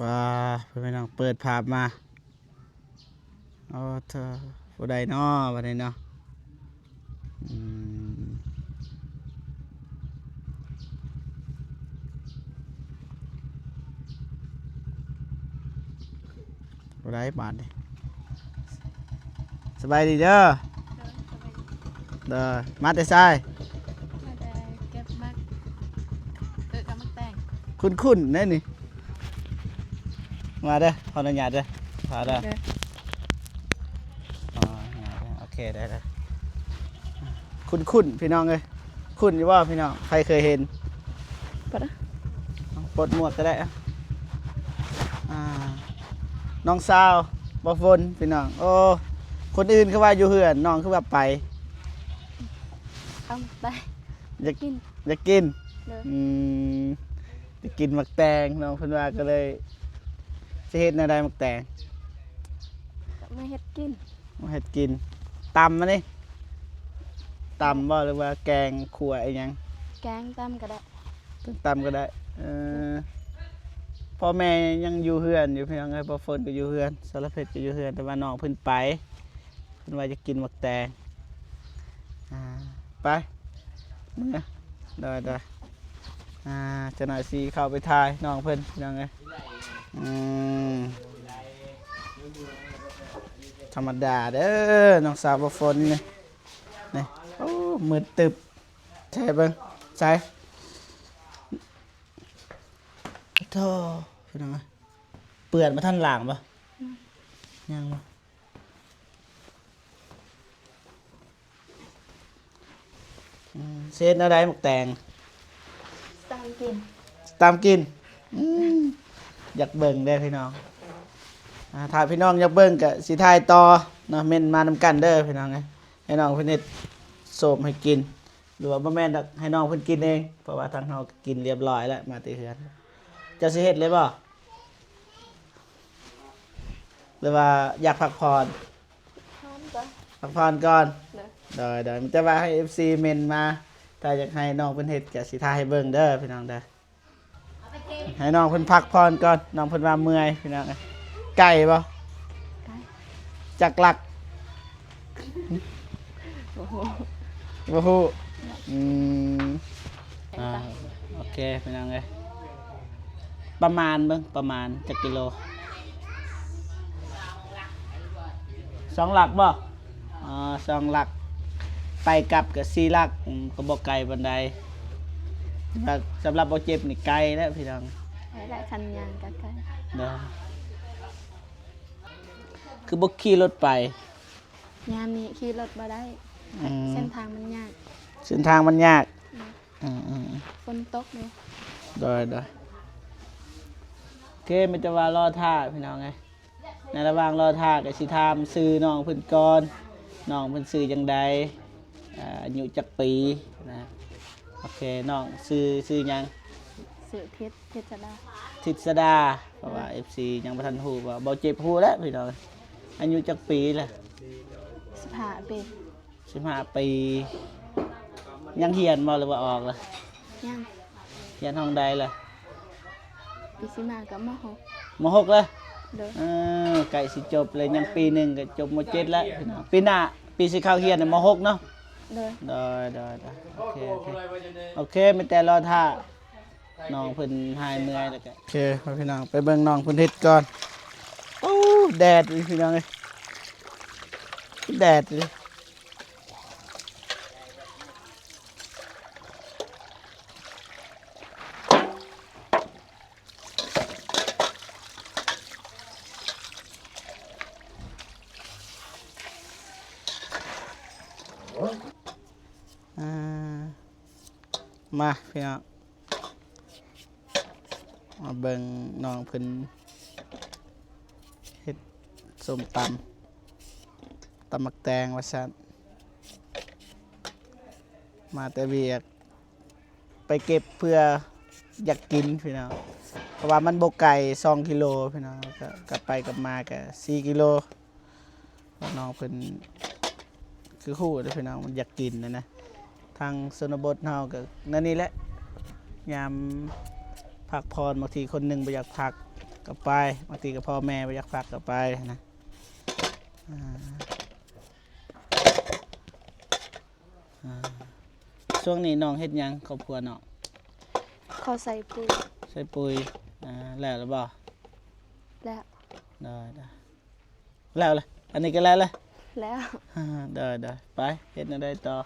ປາ ເພື່ອນພີ່ນ້ອງ ເປີດພາບມາ ໂອ້ໂທ້ ຜູ້ໃດນໍບັດນີ້ເນາະ ອືມ ຜູ້ໃດບາດນີ້ ສະບາຍດີເດີ ໂດຍ ສະບາຍດີ ໂດຍ ມາແຕ່ໃສ? ມາແຕ່ເກັບໝາກ ເອີ ກັບໝາກແຕງ ຄຸ້ນໆເດ້ນີ້ ມາເດີ ຂໍອະນຸຍາດເດີ ມາເດີ ໂດຍ ອໍ ໂອເຄ ໄດ້ໆ ຄຸ້ນໆ ພີ່ນ້ອງເອີຍ ຄຸ້ນຢູ່ບໍ່ພີ່ນ້ອງ? ໃຜເຄີຍເຫັນ? ປົດໝວກກໍໄດ້ ອາ ນ້ອງສາວບ່າວຝົນພີ່ນ້ອງ ໂອ້ ຄົນອື່ນຄືວ່າຢູ່ເຮືອນ ນ້ອງຄືວ່າໄປ ເອົາໄປ ຢາກ ຢາກກິນ ໂດຍ ອືມ ຢາກກິນໝາກແຕງ ນ້ອງເພິ່ນວ່າ ກໍເລີຍ ຊິເຮັດແນວໃດໝາກແຕງ? ກໍມາເຮັດກິນ ມາເຮັດກິນ ຕຳມັນນີ້ ຕຳບໍ່ ຫຼືວ່າແກງ ຂົ້ວອີ່ຫຍັງ? ແກງ ຕຳກໍໄດ້ ຕຳກໍໄດ້ ເອີ ພໍ່ແມ່ຍັງຢູ່ເຮືອນຢູ່ພີ່ນ້ອງເອີຍ ບ່າວຝົນກໍຢູ່ເຮືອນ ສາລະເພັດກໍຢູ່ເຮືອນ ແຕ່ວ່ານ້ອງເພິ່ນໄປ ເພິ່ນວ່າຢາກກິນໝາກແຕງ ອາ ໄປ ເມືອ ໄດ້ໆ ອາ ຈັກໜ້ອຍຊິເຂົ້າໄປຖ່າຍນ້ອງເພິ່ນ ພີ່ນ້ອງເອີຍ ອືມ ທຳມະດາເດີ ນ້ອງສາວບ່າວຝົນນີ້ ນີ້ ໂອ້ ມືດຕຶບ ໃສ່ເບິ່ງ ໃສ່ ໂທ້ ພີ່ນ້ອງເອີຍ ເປື້ອນ ບໍ່ທັນລ້າງບໍ່? ອືມ ຍັງບໍ່? ອືມ ຊິເຮັດແນວໃດໝາກແຕງ? ຕຳກິນ ຕຳກິນ ອືມ ຢາກເບິ່ງເດ້ພີ່ນ້ອງ ອາ ຖ້າພີ່ນ້ອງຢາກເບິ່ງກໍຊິຖ່າຍຕໍ່ເນາະ ເມັ້ນມານຳກັນເດີພີ່ນ້ອງເອີຍ ໃຫ້ນ້ອງເພິ່ນເຮັດໂສມໃຫ້ກິນ ຫຼືວ່າບໍ່ແມ່ນດອກ ໃຫ້ນ້ອງເພິ່ນກິນເອງ ເພາະວ່າທາງເຮົາກໍກິນລຽບລ້ອຍແລ້ວ ມາແຕ່ເຮືອນ ເຈົ້າຊິເຮັດເລີຍບໍ່? ຫຼືວ່າຢາກພັກຜ່ອນ? ພັກຜ່ອນກ່ອນ ໂດຍ ໂດຍ ມີແຕ່ວ່າໃຫ້ເອັຟຊີເມັ້ນມາ ຖ້າຢາກໃຫ້ນ້ອງເພິ່ນເຮັດກໍຊິຖ່າຍໃຫ້ເບິ່ງເດີພີ່ນ້ອງເດີ ໃຫ້ນ້ອງເພິ່ນພັກຜ່ອນກ່ອນ ນ້ອງເພິ່ນວ່າເມື່ອຍພີ່ນ້ອງເອີຍ ໄກບໍ່? ໄກ ຈັກຫຼັກ? ບໍ່ຮູ້ ບໍ່ຮູ້ ອືມ ອ່າ ໂອເຄພີ່ນ້ອງເອີຍ ປະມານເບິ່ງ ປະມານຈັກກິໂລ? ສອງຫຼັກບໍ່? ອໍ ສອງຫຼັກ ໄປກັບກໍສີ່ຫຼັກ ອືມ ກໍບໍ່ໄກປານໃດ ແຕ່ສຳລັບບໍ່ເຈັບນີ້ໄກແລ້ວພີ່ນ້ອງ ໄກແລ້ວ ຄັນຍ່າງກໍໄກ ໂດຍ ຄືບໍ່ຂີ່ລົດໄປ? ຍາມນີ້ຂີ່ລົດບໍ່ໄດ້ ອືມ ເສັ້ນທາງມັນຍາກ ເສັ້ນທາງມັນຍາກ ອືມ ອືມ ອືມ ຝົນຕົກເດ້ ໂດຍ ໂດຍ ໂອເຄ ມີແຕ່ວ່າລໍຖ້າພີ່ນ້ອງເອີຍ ໃນລະຫວ່າງລໍຖ້າກໍຊິຖາມຊື່ນ້ອງເພິ່ນກ່ອນ ນ້ອງເພິ່ນຊື່ຈັ່ງໃດ ອາ ອາຍຸຈັກປີນະ ໂອເຄ ນ້ອງຊື່ ຊື່ຫຍັງ? ຊື່ທິດ ທິດສະດາ ທິດສະດາ ເພາະວ່າເອັຟຊີຍັງບໍ່ທັນຮູ້ ບໍ່ ບໍ່ເຈັບຮູ້ແລ້ວພີ່ນ້ອງ ອາຍຸຈັກປີລະ? ສິບຫ້າປີ ສິບຫ້າປີ ຍັງຮຽນບໍ່ ຫຼືວ່າອອກລະ? ຍັງ ຮຽນຫ້ອງໃດລະ? ປີຊິມາກໍ ມໍຫົກ ມໍຫົກລະ ໂດຍ ເອີ ໃກ້ຊິຈົບແລ້ວ ຍັງປີໜຶ່ງກໍຈົບ ມໍເຈັດລະ ປີໜ້າ ປີຊິເຂົ້າຮຽນນະ ມໍຫົກເນາະ ໂດຍ ໂດຍ ໂດຍ ໂດຍ ໂອເຄ ໂອເຄ ໂອເຄ ມີແຕ່ລໍຖ້າ ນ້ອງເພິ່ນຫາຍເມື່ອຍແລ້ວກະ ໂອເຄ ພີ່ນ້ອງ ໄປເບິ່ງນ້ອງເພິ່ນເຮັດກ່ອນ ໂອ້ ແດດອີ່ພີ່ນ້ອງເອີຍ ແດດອີ່ ອ່າ ມາ ພີ່ນ້ອງ ມາເບິ່ງນ້ອງເພິ່ນເຮັດສົ້ມຕຳ ຕຳໝາກແຕງວ່າຊັ້ນ ມາແຕ່ວຽກ ໄປເກັບເພື່ອຢາກກິນພີ່ນ້ອງ ເພາະວ່າມັນບໍ່ໄກ ສອງກິໂລພີ່ນ້ອງ ກໍກັບໄປກັບມາກໍສີ່ກິໂລ ນ້ອງເພິ່ນຄືຮູ້ເດ້ພີ່ນ້ອງ ມັນຢາກກິນນະນະ ທາງຊົນນະບົດເຮົາກໍແນວນີ້ແຫຼະ ຍາມພັກຜ່ອນ ບາງທີຄົນໜຶ່ງບໍ່ຢາກພັກ ກໍໄປ, ບາງທີກໍພໍ່ແມ່ບໍ່ຢາກພັກກໍໄປນະ. ອ່າ ອ່າ ຊ່ວງນີ້ນ້ອງເຮັດຫຍັງ ຄອບຄົວນ້ອງ? ເຂົາໃສ່ປຸ໋ຍ. ໃສ່ປຸ໋ຍ. ອ່າ ແລ້ວລະບໍ່? ແລ້ວ. ໄດ້ໆ. ແລ້ວລະ ອັນນີ້ກໍແລ້ວລະ? ແລ້ວ. ໄດ້ໆ ໄປເຮັດແນວໃດຕໍ່?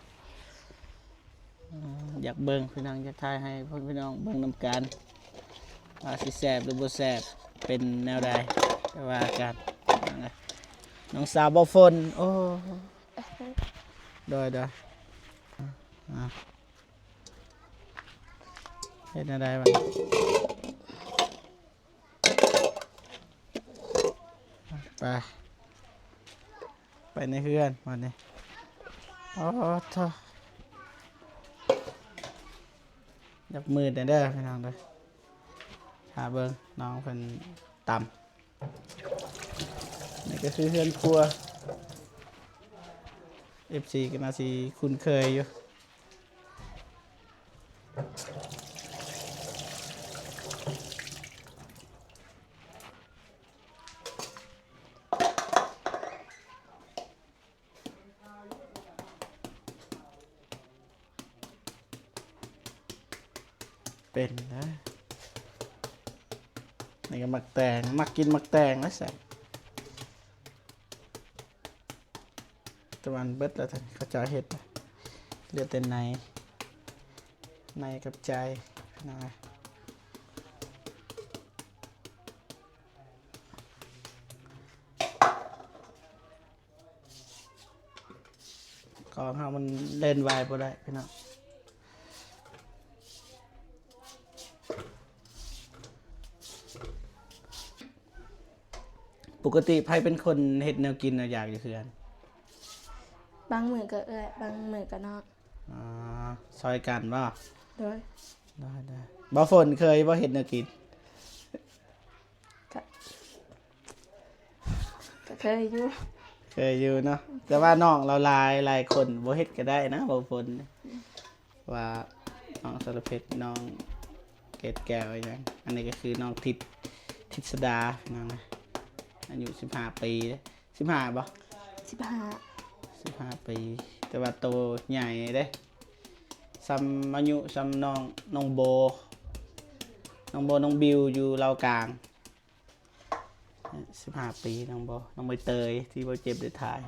ອ່າ ຢາກເບິ່ງພີ່ນ້ອງ ຢາກຖ່າຍໃຫ້ພໍ່ແມ່ພີ່ນ້ອງເບິ່ງນຳກັນ ວ່າຊິແຊບຫຼືບໍ່ແຊບ ເປັນແນວໃດ ແຕ່ວ່າການ ນ້ອງສາວບໍ່ຝົນ. ໂອ້ ໂດຍໆ ອ່າ ເຮັດແນວໃດວະ? ໄປ ໄປໃນເຮືອນບາດນີ້. ໂອ້ໂທ້ ຢາກມືດແດ່ເດີພີ່ນ້ອງເດີ. ຖ້າເບິ່ງນ້ອງເພິ່ນຕຳ. ນີ້ກໍຄືເຮືອນຄົວ ເອັຟຊີກໍໜ້າຊິຄຸ້ນເຄີຍຢູ່. ເປັນນະ ນີ້ກໍໝາກແຕງ ມັກກິນໝາກແຕງນະຊັ້ນ. ຕາເວັນເບິດແລ້ວ ເຂົາເຈົ້າເຮັດ ເຫຼືອແຕ່ໃນ ໃນກັບໃຈນະ. ຂອງເຮົາມັນເລ່ນວາຍບໍ່ໄດ້ພີ່ນ້ອງ. ປົກກະຕິໃຜເປັນຄົນເຮັດແນວກິນແນວຢາກຢູ່ເຮືອນ? ບາງມື້ກໍເອື້ອຍ ບາງມື້ກໍນ້ອງ. ອໍ ຊ່ອຍກັນບໍ່? ໂດຍ. ໄດ້ໆ. ບໍ່ຝົນເຄີຍບໍ່ເຮັດແນວກິນ? ກະ ກະເຄີຍຢູ່ ເຄີຍຢູ່ເນາະ. ແຕ່ວ່ານ້ອງລາວຫຼາຍ ຫຼາຍຄົນບໍ່ເຮັດກໍໄດ້ນະ ບໍ່ຝົນ. ວ່ານ້ອງສາລະເພັດ ນ້ອງເກດແກ້ວອີຫຍັງ. ອັນນີ້ກໍຄືນ້ອງທິດ ທິດສະດາ ພີ່ນ້ອງນະ ອາຍຸສິບຫ້າປີເດ້. ສິບຫ້າບໍ່? ສິບຫ້າ ສິບຫ້າປີ ແຕ່ວ່າໂຕໃຫຍ່ເດ້ ສ່ຳອາຍຸສ່ຳນ້ອງ ນ້ອງໂບ ນ້ອງໂບ ນ້ອງບິວ ຢູ່ລາວກາງ. ສິບຫ້າປີ ນ້ອງໂບ ນ້ອງໃບເຕີຍ ທີ່ບໍ່ເຈັບໄດ້ຖ່າຍ.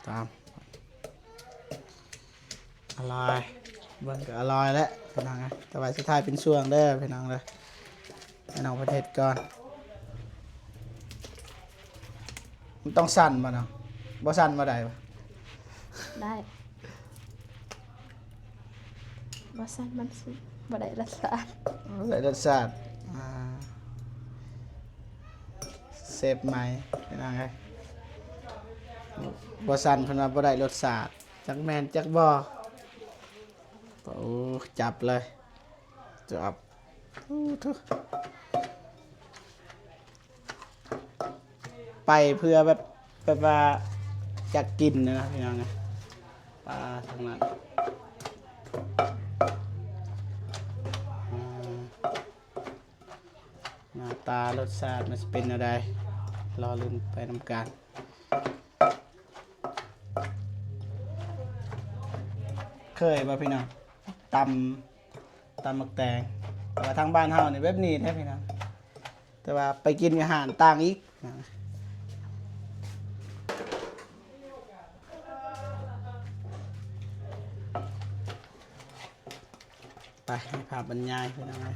ຕາມ ອະລ່ອຍ ເບິ່ງກໍອະລ່ອຍແລ້ວພີ່ນ້ອງເອີຍ. ແຕ່ວ່າຊິຖ່າຍເປັນຊ່ວງເດີພີ່ນ້ອງເດີ ໃຫ້ນ້ອງເພິ່ນເຮັດກ່ອນ. ມັນຕ້ອງສັ່ນບໍ່ນ້ອງ? ບໍ່ສັ່ນບໍ່ໄດ້ບໍ່? ໄດ້. ບໍ່ຊັ້ນມັນຊິບໍ່ໄດ້ລົດຊາດ. ບໍ່ໄດ້ລົດຊາດ ອ່າ ເຊບໃໝ່ ພີ່ນ້ອງເອີຍ. ບໍ່ຊັ້ນເພິ່ນວ່າບໍ່ໄດ້ລົດຊາດ ຈັກແມ່ນຈັກບໍ່. ໂອ້ ຈັບເລີຍ ຈັບ. ໂອ້ໂທ້ ໄປເພື່ອແບບ ແບບວ່າຢາກກິນນະພີ່ນ້ອງນະ ປາທາງນັ້ນ. ອືມ ໜ້າຕາລົດຊາດມັນຊິເປັນແນວໃດ ລໍລຸ້ນໄປນຳກັນ. ເຄີຍບໍ່ພີ່ນ້ອງ ຕຳ ຕຳໝາກແຕງ? ແຕ່ວ່າທາງບ້ານເຮົານີ້ແບບນີ້ແທ້ພີ່ນ້ອງ ແຕ່ວ່າໄປກິນຢູ່ຮ້ານຕ່າງອີກ. ໄປ ໃຫ້ພາບບັນຍາຍພີ່ນ້ອງເອີຍ.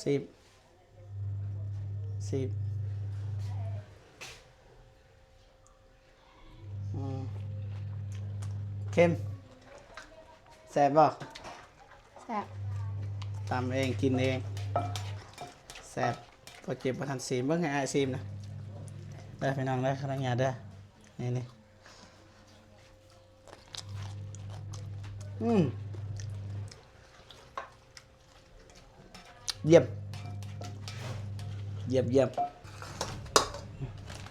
ຊີມ ຊີມ. ອືມ ເຄັມ ແຊບບໍ່? ແຊບ ຕຳເອງ ກິນເອງ ແຊບ. ພໍເຈັບບໍ່ທັນຊີມ ເບິ່ງໃຫ້ອ້າຍຊີມນະ ເດີພີ່ນ້ອງເດີ ຂະໜາດເດີ ນີ້ໆ ອືມ. ຢ້ຽມ ຢ້ຽມ ຢ້ຽມ.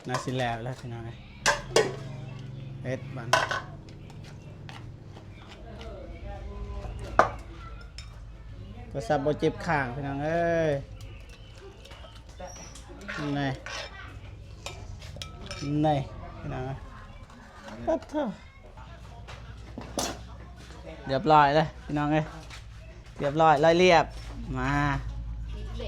ໜ້າຊິແລ້ວແລ້ວພີ່ນ້ອງເອີຍ ເຮັດບັດ ໂທລະສັບບໍ່ເຈັບຂ້າງພີ່ນ້ອງເອີຍ ນີ້ ນີ້ພີ່ນ້ອງເອີຍ ປັດໂທ. ຮຽບຮ້ອຍເດີພີ່ນ້ອງເອີຍ ຮຽບຮ້ອຍ ລອຍລຽບ ມາ ເທີໆ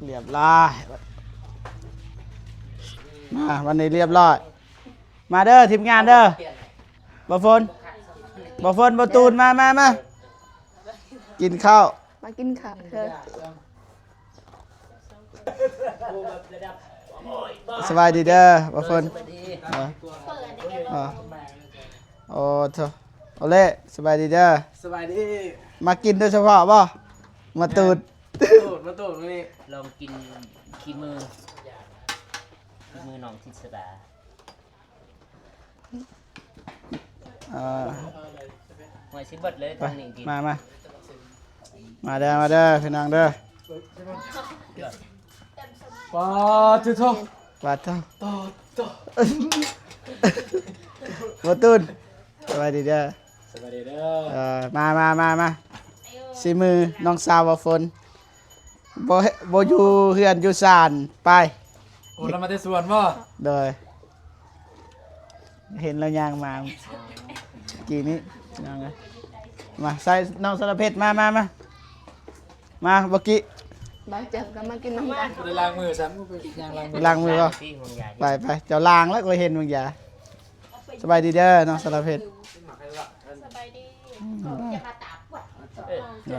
ໆ ຮຽບຮ້ອຍ ມາ ວັນນີ້ຮຽບຮ້ອຍ ມາເດີທີມງານເດີ ບໍ່ຝົນ ບໍ່ຝົນ ບໍ່ຕູນ ມາ ມາ ມາ ກິນເຂົ້າ ມາກິນເຂົ້າເດີ. ສະບາຍດີເດີ ບໍ່ຝົນ ເອີ ເອີ ໂອ້ໂທ ໂອເລ ສະບາຍດີເດີ ສະບາຍດີ ມາກິນໂດຍສະເພາະບໍ່? ມາຕູດ ມາຕູດ ມາຕູດມື້ນີ້ ລອງກິນຂີ້ມື ຂີ້ມືນ້ອງທິດສະດາ. ເອີ ຫ້ອຍຊິເບິດເລີຍ ໄປ ຕອນນີ້ກິນ ມາ ມາ ມາເດີ ມາເດີພີ່ນ້ອງເດີ ປາດໂທ ປາດໂທ ຕາ ຕາ ບໍ່ຕູນ ສະບາຍດີເດີ ສະບາຍດີເດີ ເອີ ມາ ມາ ມາ ມາ ສີມືນ້ອງສາວບໍ່ຝົນ ບໍ່ ບໍ່ຢູ່ເຮືອນຢູ່ຊານ ໄປ ໂອ້ ລາວມາແຕ່ສວນບໍ່? ໂດຍ ເຫັນລາວຍ່າງມາກີ້ນີ້ ນ້ອງເອີຍ ມາ ໃສ່ ນ້ອງສາລະເພັດ ມາ ມາ ມາ ມາ ບໍ່ກີ້ ບ່າວແຈັບກໍມາກິນນຳກັນ ບໍ່ໄດ້ລ້າງມືຊ້ຳ ໄປຍ່າງລ້າງມື ລ້າງມືບໍ່? ໄປ ໄປ ເຈົ້າລ້າງແລ້ວ ຂ້ອຍເຫັນບາງຢ່າ ສະບາຍດີເດີ ນ້ອງສາລະເພັດ ສະບາຍດີ ອືມ ເອີ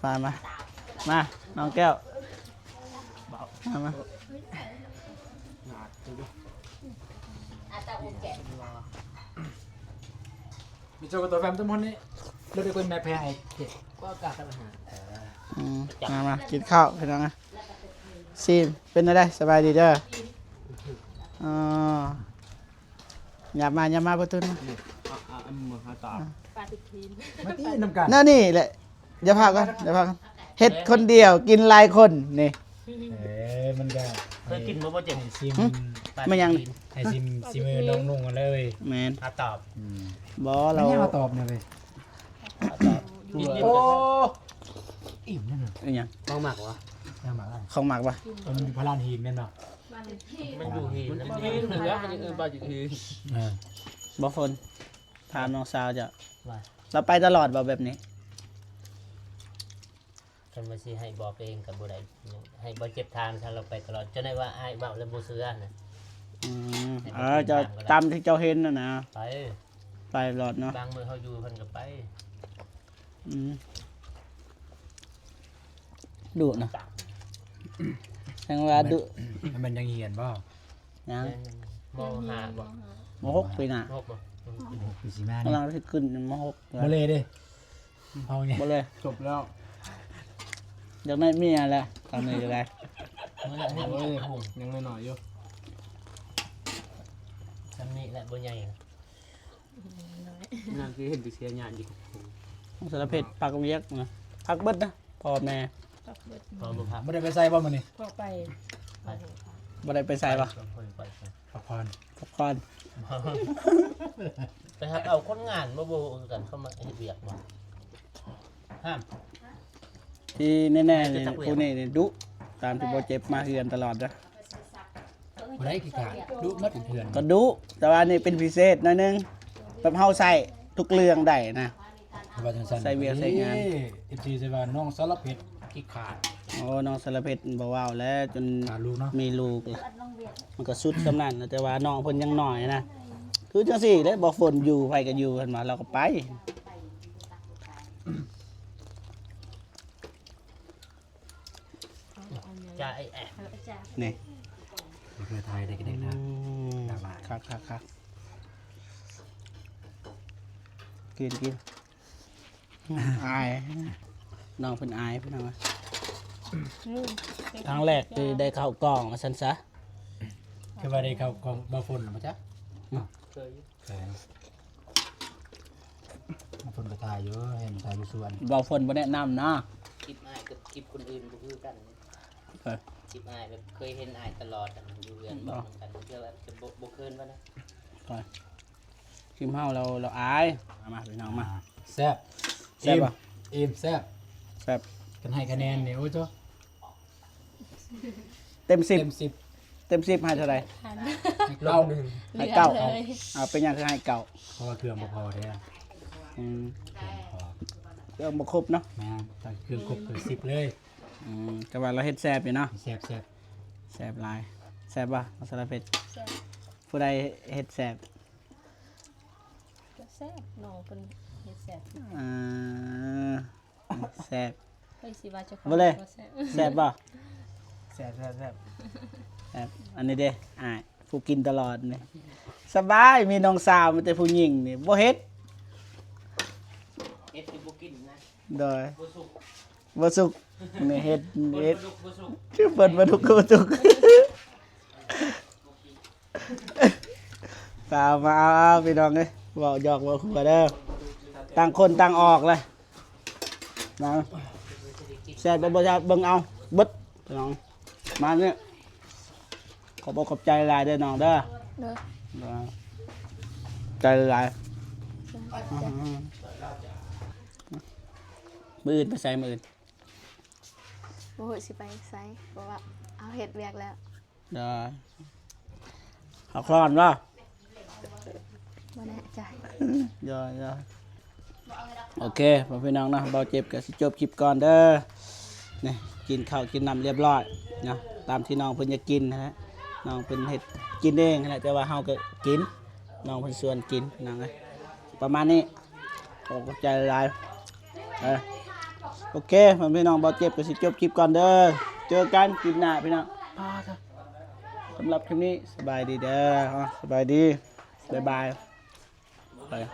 ມາ ມາ ມາ ນ້ອງແກ້ວ ມາ ມາ ມີໂຈກະໂຕແຟມຕົວມັນນີ້ ເລີຍໄດ້ຄົນແມ່ແພ້ໃຫ້ເຂດ ກໍກະກັນຫາ ເອີ ອືມ ມາ ມາ ກິນເຂົ້າ ພີ່ນ້ອງ ຊີມ ເປັນແນວໃດ? ສະບາຍດີເດີ ອໍ ຫຍັບມາ ຫຍັບມາ ປະຕູນ ອືມ ເອົາ ເອົາ ເອົາມືຫາຕາ ປາຕິກທີນ ມາຕີນຳກັນ ແນວນີ້ແຫຼະ ຢ່າພາກັນ ຢ່າພາກັນ ເຮັດຄົນດຽວ ກິນຫຼາຍຄົນ ນີ້ ເອີ ມັນກະ ເຄີຍກິນບໍ່ ບໍ່ເຈັບ ໃຫ້ຊີມ ຫຶ? ແມ່ນຫຍັງ? ໃຫ້ຊີມ ຊີມມືນ້ອງນຸ່ງເລີຍ ແມ່ນ ຫາຕອບ ອືມ ບໍ່ ມັນ ລາວ ຫາຕອບນະເວີຍ ໂອ້ ອີ່ມນັ້ນນະ ອີ່ຫຍັງ? ຂອງໝັກວະ? ຂອງໝັກວະ? ເອີ ມັນຢູ່ພະລານຫີນແມ່ນບໍ່? ມັນຢູ່ຫີນ ມັນຫີນເຫຼືອ ມັນເອີ້ນວ່າຫີນ ເອີ ບໍ່ຝົນ ຖາມນ້ອງສາວເຈົ້າ ວ່າ ລາວໄປຕະຫຼອດບໍ່ແບບນີ້? ຄັນວ່າຊິໃຫ້ບອກເອງກໍບໍ່ໄດ້ ໃຫ້ບໍ່ເຈັບຖາມ ຖ້າລາວໄປຕະຫຼອດ ຈະໄດ້ວ່າອ້າຍເວົ້າແລ້ວບໍ່ເຊື່ອນະ ອືມ ເອີ ເຈົ້າ ຕາມທີ່ເຈົ້າເຫັນຫັ້ນນະ ໄປ ໄປຕະຫຼອດເນາະ ບາງມື້ເຮົາຢູ່ເພິ່ນກໍໄປ ອືມ ດຸນະ ແສດງວ່າດຸ ມັນແມ່ນຍັງຮຽນບໍ່? ຍັງ ມ.ຫ້າ ບໍ່? ມ.ຫົກ ປີໜ້າ ມ.ຫົກ ບໍ່? ມ.ຫົກ ປີຊິມານີ້ ກຳລັງຊິຂຶ້ນ ມ.ຫົກ ບໍ່ເລີຍເດ້ ເຮົານີ້ ບໍ່ເລີຍ ຈົບແລ້ວ ຢາກໄດ້ເມຍແລ້ວ ຕອນນີ້ກໍໄດ້ ເມື່ອນີ້ຍັງນ້ອຍໆຢູ່ ຊ່ຳນີ້ແຫຼະບໍ່ໃຫຍ່ ງານຄືເຫັນໄປເສຍຍາດຢູ່ ສາລະເພັດ ພັກວຽກນະ ພັກເບິດນະ ພໍ່ແມ່ ພັກເບິດ ພໍ່ບໍ່ພັກ ບໍ່ໄດ້ໄປໃສບໍ່ມື້ນີ້? ພໍ່ໄປ ໄປ ບໍ່ໄດ້ໄປໃສບໍ່? ໄປ ໄປ ໄປ ພັກຜ່ອນ ພັກຜ່ອນ ໄປຮັບເອົາຄົນງານບໍ່ ບໍ່ຮູ້ຄືກັນ ເຂົາມາເຮັດວຽກບໍ່? ຫ້າມ ທີ່ແນ່ໆນີ້ ຜູ້ນີ້ນີ້ດຸ ຕາມທີ່ບໍ່ເຈັບມາເຮືອນຕະຫຼອດເດີ. ຜູ້ໃດຂີ້ຄ້ານ ດຸໝົດເຮືອນ ກໍດຸ ແຕ່ວ່ານີ້ເປັນພິເສດໜ້ອຍໜຶ່ງ ແບບເຮົາໃຊ້ທຸກເລື່ອງໄດ້ນະ ວ່າຈັ່ງຊັ້ນ ໃຊ້ວຽກໃຊ້ງານ ເອັຟຊີ ໃສ່ວ່ານ້ອງສາລະເພັດ ຂີ້ຂາດ. ໂອ້ ນ້ອງສາລະເພັດບໍ່ເວົ້າແລ້ວ ຈົນມີລູກ ມັນກໍສຸດສ່ຳນັ້ນແຫຼະ ແຕ່ວ່ານ້ອງເພິ່ນຍັງນ້ອຍນະ ຄືຈັ່ງຊີ້ເດ້. ບໍ່ຝົນຢູ່ ໃຜກໍຢູ່ ເພິ່ນວ່າ ລາວກໍໄປ. ຈ້າ ໄອ້ແອະ ນີ້ ບໍ່ເຄີຍຖ່າຍໄດ້ກໍໄດ້ນະ. ອືມ ຄັກໆໆ ກິນໆ ອາຍ ນ້ອງເພິ່ນອາຍ ພີ່ນ້ອງເອີຍ. ອືມ ຄັ້ງແລກທີ່ໄດ້ເຂົ້າກ້ອງວ່າຊັ້ນຊະ. ຄືວ່າໄດ້ເຂົ້າກ້ອງບ່າວຝົນບໍ່ຈັກ? ເຄີຍ ເຄີຍ. ເພິ່ນກໍຖ່າຍຢູ່ ເຫັນຖ່າຍຢູ່ສວນ. ເວົ້າເພິ່ນບໍ່ແນະນຳນະ. ຄລິບອ້າຍກັບຄລິບຄົນອື່ນບໍ່ຄືກັນ. ເອີ ຄລິບອ້າຍແບບເຄີຍເຫັນອ້າຍຕະຫຼອດ ຢູ່ເຮືອນ ເວົ້ານຳກັນ ເທື່ອແບບຈະບໍ່ ບໍ່ເຄີຍວ່ານະ. ຄລິບເຮົາ ລາວ ລາວອາຍ. ມາ ມາ ພີ່ນ້ອງມາ. ແຊບ ແຊບບໍ່? ອີ່ມ ແຊບ ແຊບ. ຄັນໃຫ້ຄະແນນນີ້ ໂອ້ໂຕ ເຕັມສິບ ເຕັມສິບ ເຕັມສິບໃຫ້ເທົ່າໃດ? ໃຫ້ເກົ້າ ໃຫ້ເກົ້າ. ເອີ ເປັນຫຍັງຄືໃຫ້ເກົ້າ? ເພາະວ່າເຄື່ອງບໍ່ພໍເດ້. ອືມ ເຄື່ອງບໍ່ຄົບເນາະ. ແມ່ນ ຖ້າເຄື່ອງຄົບກໍສິບເລີຍ. ອືມ ແຕ່ວ່າລາວເຮັດແຊບຢູ່ເນາະ. ແຊບໆ ແຊບຫຼາຍ. ແຊບບໍ່? ມາສາລະເພັດ ແຊບ. ຜູ້ໃດເຮັດແຊບ? ກໍແຊບ ນ້ອງເພິ່ນເຮັດແຊບ. ເອີ ແຊບ ໃຜຊິວ່າເຈົ້າຂອງບໍ່ເລີຍ ບໍ່ແຊບ. ແຊບບໍ່? ແຊບໆໆ ແຊບ. ອັນນີ້ເດ້ ອ້າຍ ຜູ້ກິນຕະຫຼອດນີ້ ສະບາຍ ມີນ້ອງສາວມີແຕ່ຜູ້ຍິງນີ້ ບໍ່ເຮັດ ເຮັດຄືບໍ່ກິນນະ. ໂດຍ ບໍ່ສຸກ ບໍ່ສຸກ ນີ້ເຮັດ ເຮັດ ເບິ່ງປາດຸກ ເບິ່ງປາດຸກ ຄືບໍ່ສຸກ. ຕາມມາ ເອົາໆ ພີ່ນ້ອງເອີຍ ເວົ້າຫຍອກເວົ້າຫົວເດີ ຕ່າງຄົນຕ່າງອອກເລີຍນະ. ແຊບບໍ່ ບໍ່ແຊບ ເບິ່ງເອົາເບິດພີ່ນ້ອງ. ມານີ້ ຂອບອົກຂອບໃຈຫຼາຍເດີນ້ອງເດີ. ເດີ ໃຈຫຼາຍ. ມື້ອື່ນໄປໃສ? ມື້ອື່ນ ບໍ່ຮູ້ຊິໄປໃສ ເພາະວ່າເຮົາເຮັດວຽກແລ້ວ. ດາ ພັກຜ່ອນບໍ່? ບໍ່ແນ່ໃຈ. ຢ່າ ຢ່າ ໂອເຄ ພໍ່ແມ່ພີ່ນ້ອງເນາະ ເບົາເຈັບກໍຊິຈົບຄລິບກ່ອນເດີ. ນີ້ ກິນເຂົ້າກິນນ້ຳລຽບລ້ອຍເນາະ ຕາມທີ່ນ້ອງເພິ່ນຢາກກິນຫັ້ນແຫຼະ. ນ້ອງເພິ່ນເຮັດກິນເອງຫັ້ນແຫຼະ ແຕ່ວ່າເຮົາກໍກິນ ນ້ອງເພິ່ນຊວນກິນພີ່ນ້ອງເອີຍ. ປະມານນີ້ ຂໍຂອບໃຈຫຼາຍ. ເອີ ໂອເຄ ພໍ່ແມ່ພີ່ນ້ອງ ເບົາເຈັບກໍຊິຈົບຄລິບກ່ອນເດີ. ເຈີກັນຄລິບໜ້າພີ່ນ້ອງ. ສຳລັບຄລິບນີ້ ສະບາຍດີເດີ. ສະບາຍດີ ບາຍບາຍ.